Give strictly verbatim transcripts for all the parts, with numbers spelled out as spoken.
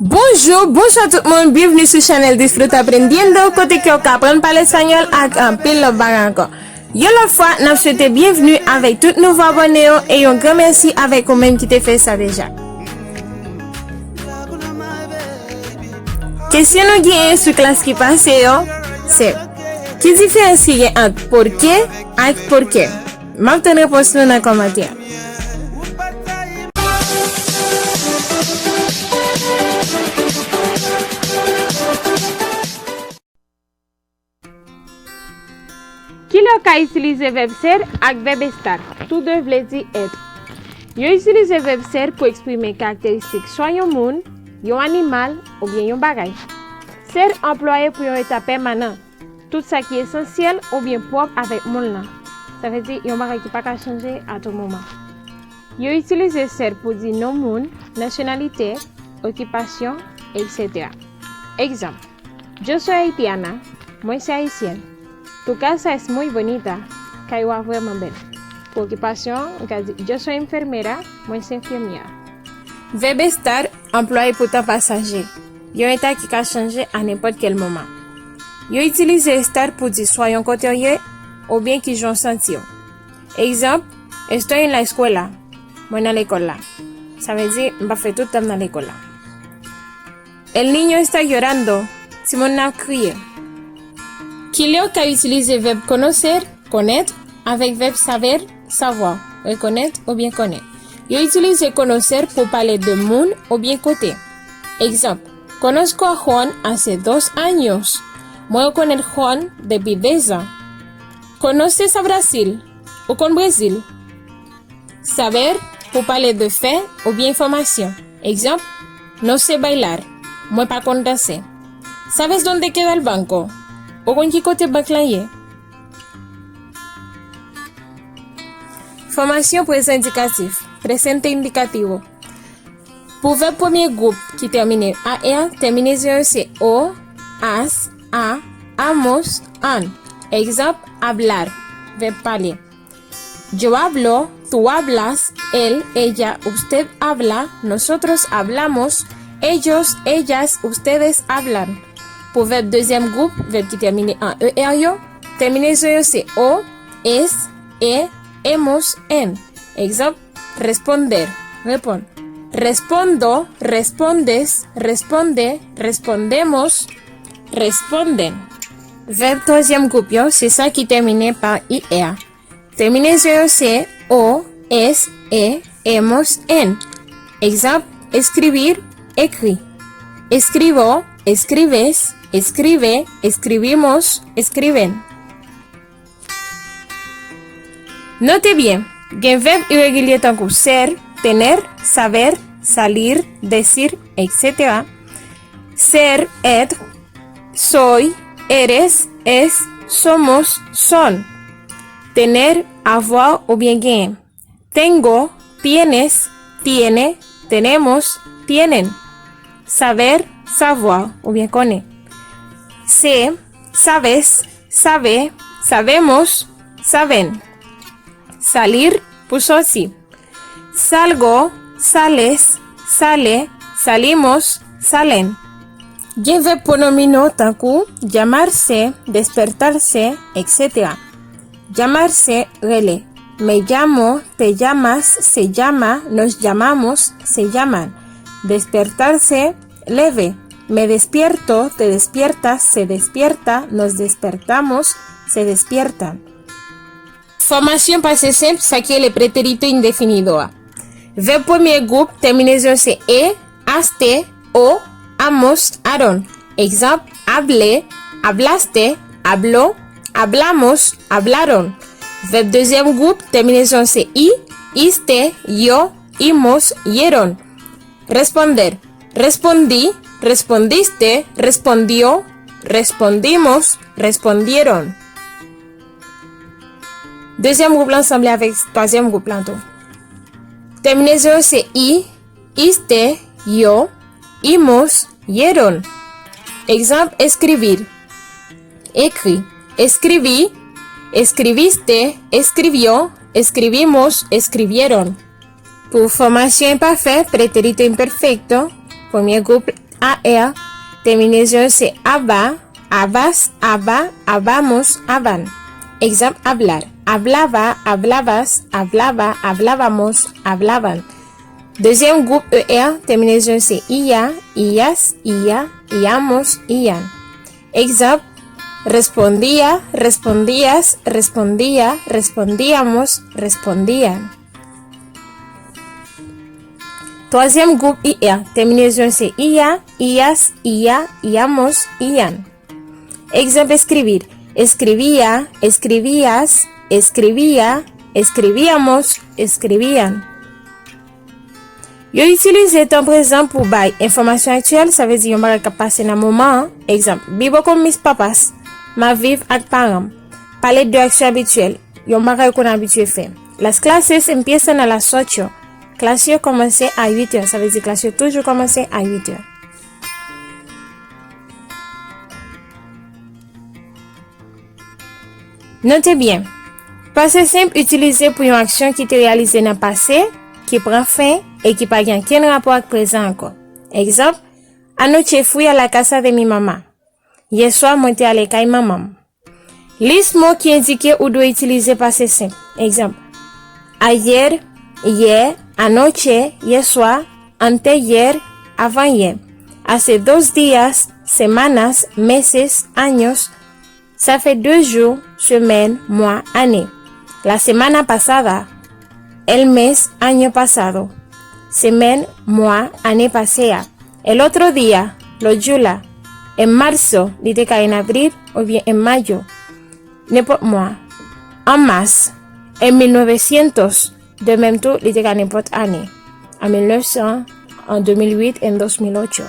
Bonjou, bonswa tout moun, byenvni sou chanèl Disfruta Aprendiendo, kote ke w ka aprann pale espanyòl ak anpil lòt bagay ankò. Yon lòt fwa, n ap swete byenvni avèk tout nouvo abòne yo e yon gran mèsi avèk ou menm ki te fè sa deja. Kesyon nou genyen sou klas ki pase yo, se, ki diferans ki gen ant por qué ak por qué? M ap tann repons nou nan kòmantè. Kilè w ka itilize vèb ser ak vèb estar? Tou de vle di être. Yo itilize vèb ser pou eksprime karakteristik swa yon moun, yon animal, oubyen yon bagay. Ser anplwaye pou yon eta pèmanan. Tout sa ki esansyèl oubyen pwòp avèk moun lan. Sa vle di yon bagay ki pa ka chanje a tou moman. Yo itilize ser pou di non moun, nasyonalite, okipasyon, etsetera. Egzanp, Yo soy haitiana, mwen se ayisyèn. Tu casa es muy bonita, kay ou a vrèman bèl. Pou okipasyon, ou ka di, Yo soy enfermera, mwen se enfimyè. Vèb estar anplwaye pou tan pasaje, yon eta ki ka chanje a nenpòt kèl moman. Yo itilize estar pou di swa yon kote w ye, oubyen ki jan w santi w. Egzanp, estoy en la escuela, mwen nan lekòl la. Sa vle di, m p ap fè tout tan m nan lekòl la. El niño está llorando, timoun nan ap kriye. Kilè w ka itilize vèb conocer, connaître, avèk vèb saber, savoir, reconnaître oubyen konnen. Yo itilize conocer pou pale de moun oubyen kote. Egzanp, Conozco a Juan hace dos años. Mwen rekonèt Juan depi dezan. Conoces a Brasil? Ou konn Brezil? Saber pou pale de fè oubyen enfòmasyon. Egzanp, no sé bailar, mwen pa konn danse. ¿Sabes dónde queda el banco? Ou konn ki kote bank lan ye? Fòmasyon prezan endikatif, presente indicativo. Pou vèb premye gwoup ki tèmine a er, tèminezon yo se o, as, a, amos, an. Egzanp, hablar, vèb pale. Yo hablo, tú hablas, él, ella, usted habla, nosotros hablamos, ellos, ellas, ustedes hablan. Pou vèb dezyèm gwoup, vèb ki tèmine an er yo, tèminezon yo se o, es, e, emos, en. Egzanp, responder, reponn. Respondo, respondes, responde, respondemos, responden. Vèb twazyèm gwoup yo, se sa ki tèmine pa er. Tèminezon yo se o, es, e, emos, en. Egzanp, escribir, écrit. Escribo, escribes, escribe, escribimos, escriben. Note byen, gen vèb iregilye tankou ser, tener, saber, salir, decir, etsetera. Ser, être, soy, eres, es, somos, son. Tener, avoir oubyen genyen. Tengo, tienes, tiene, tenemos, tienen. Saber, savoir oubyen konnen. Sé, sabes, sabe, sabemos, saben. Salir, pou sòti. Salgo, sales, sale, salimos, salen. Gen vèb pronomino tankou llamarse, despertarse, etsetera. Llamarse, rele. Me llamo, te llamas, se llama, nos llamamos, se llaman. Despertarse, leve. Me despierto, te despiertas, se despierta, nos despertamos, se despiertan. Fòmasyon pase senp, sa ki rele pretérito indefinido a. Vèb premye gwoup, tèminezon se e, aste, o, amos, aron. Egzanp, hablé, hablaste, habló, hablamos, hablaron. Vèb dezyèm gwoup, tèminezon se i, iste, yo, imos, yeron. Responder, respondí, respondiste, respondió, respondimos, respondieron. Dezyèm gwoup lan sanble avèk twazyèm gwoup lan tou. Tèminezon yo se i, iste, yo, imos, yeron. Egzanp, escribir, écrit. Escribí, escribiste, escribió, escribimos, escribieron. Pou fòmasyon enpafè, pretérito imperfecto, premye gwoup, A R, tèminezon yo se aba, abas, aba, abamos, aban. Egzanp, hablar. Hablaba, hablabas, hablaba, hablábamos, hablaban. Dezyèm gwoup E R, tèminezon yo se ia, ias, ia, iamos, ian. Egzanp, respondía, respondías, respondía, respondíamos, respondían. Twazyèm gwoup I R, tèminezon se ia, ias, ia, iamos, ian. Egzanp, escribir. Escribía, escribías, escribía, escribíamos, escribían. Yo itilize tan prezan pou bay enfòmasyon aktyèl, sa vle di yon bagay k ap pase nan moman an. Egzanp, vivo con mis papás, m ap viv ak paran m. Parler de aksyon abityèl, yon bagay ou konn abitye fè. Las clases empiezan a las ocho. Klas yo kòmanse a uit è, sa vle di klas yo toujou kòmanse a uit è. Note byen, pase senp itilize pou yon aksyon ki te reyalize nan pase, ki pran fen e ki pa gen okenn rapò ak prezan ankò. Egzanp, anoche fui a la casa de mi mamá. Yè swa, mwen te ale kay manman m. Lis mo ki endike ou dwe itilize pase senp. Egzanp, ayer, yè, anoche, yè swa, anteayer, avanyè. Hace dos días, semanas, meses, años. Sa fè de jou, semèn, mwa, ane. La semana pasada, el mes, año pasado. Semèn, mwa, ane pase a. El otro día, lòt jou la. En marzo, li te ka en abril, oubyen en mayo. Nenpòt mwa. An mas, en mil novecientos, de menm tou, li te ka nenpòt ane. An mil nèf san, an de mil uit, en dos mil ocho.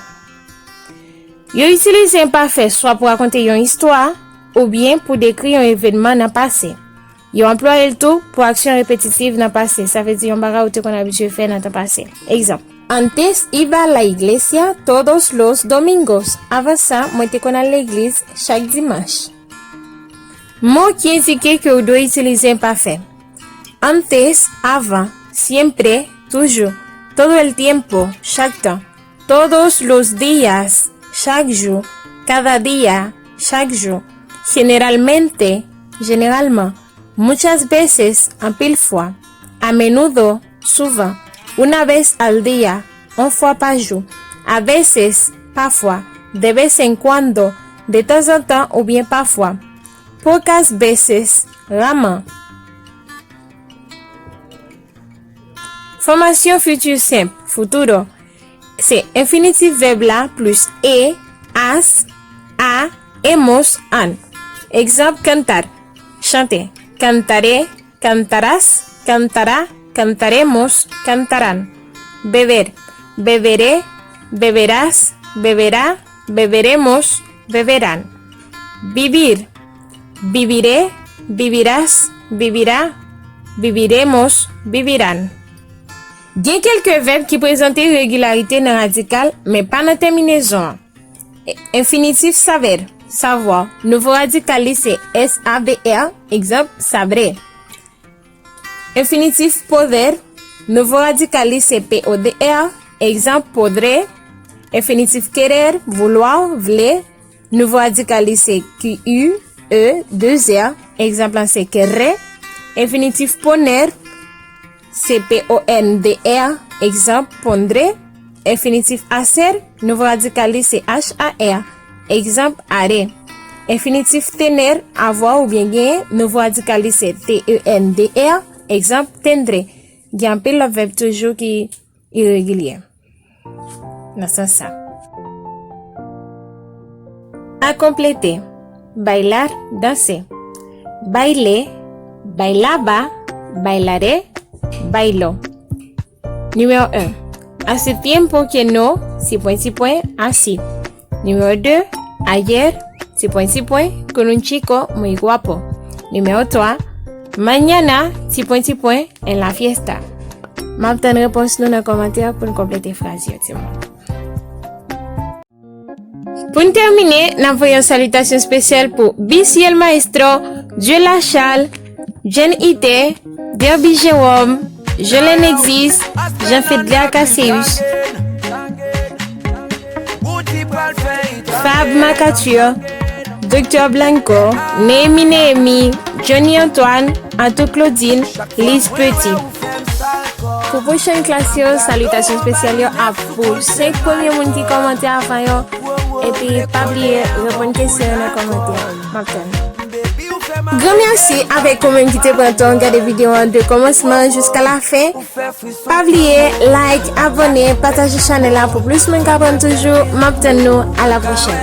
Yo itilize enpafè swa pou rakonte yon istwa, oubyen pou dekri yon evènman nan pase. Yo anplwaye l tou pou aksyon repetitiv nan pase, sa vle di yon bagay ou te konn abitye fè nan tan pase. Egzanp, antes iba a la iglesia todos los domingos. Avan sa, mwen te konn al legliz chak dimanch. Mo ki endike ke ou dwe itilize enpafè. Antes, avan, siempre, toujou, todo el tiempo, chak tan, todos los días, chak jou, cada día, chak jou, generalmente, jeneralman, muchas veces, anpil fwa, a menudo, souvan, una vez al día, yon fwa pa jou, a veces, pafwa, de vez en cuando, detanzantan oubyen pafwa, pocas veces, raman. Fòmasyon fiti senp, futuro, se enfinitif vèb la plis e, as, a, emos, an. Egzanp, cantar, chante. Cantaré, cantarás, cantará, cantaremos, cantarán. Beber, beberé, beberás, beberá, beberemos, beberán. Vivir, viviré, vivirás, vivirá, viviremos, vivirán. Gen kèlke vèb ki prezante iregilarite nan radikal, men pa nan tèminezon an. E-, enfinitif saber, savoir. Nouvo radikal li se S A V R, egzanp, sabré. Enfinitif poder, nouvo radikal li se P O D R, egzanp, podré. Enfinitif querer, vouloir, vle. Nouvo radikal li se Q U E deux R, egzanp lan se querré. Enfinitif poner, se P O N D R, egzanp, pondré. Enfinitif hacer, nouvo radikal li se H A R, egzanp, haré. Enfinitif tener, avoir oubyen genyen, nouvo radikal li se T E N D R, egzanp, tendré. Gen anpil lòt vèb toujou ki iregilye nan sans sa. A konplete. Bailar, danse. Bailé, bailaba, bailaré, bailó. Nimewo en. Hace tiempo que no, ti pwen, ti pwen, así. Nimewo de. Ayer, ti pwen, ti pwen, con un chico muy guapo. Nimewo twa. Mañana, ti pwen, ti pwen, en la fiesta. M ap tann repons nou nan kòmantè pou n konplete fraz yo, timoun. Pou n tèmine, n ap voye yon salitasyon espesyal pou Bici el Maestro, Dieu Lachal, Jen Ite, Derby Jérôme, Jolène Exis, Jean Fedler Cassius. Fab Macature, Doktè Blanco, Nehemy Nehemy, Johnny Antoine, Antou Claudine, Liz Petit. Pou pwochèn klas yo, salitasyon espesyal yo ap pou senk premye moun ki kòmante avan yo. Epi pa bliye reponn kesyon yo nan kòmantè. M ap tann. Gran mèsi avèk ou menm ki te pran tan gade videyo an de kòmansman jiska lafen. Pa bliye like, abòne, pataje chanèl la pou plis moun ka aprann toujou. M ap tann nou a la pwochèn.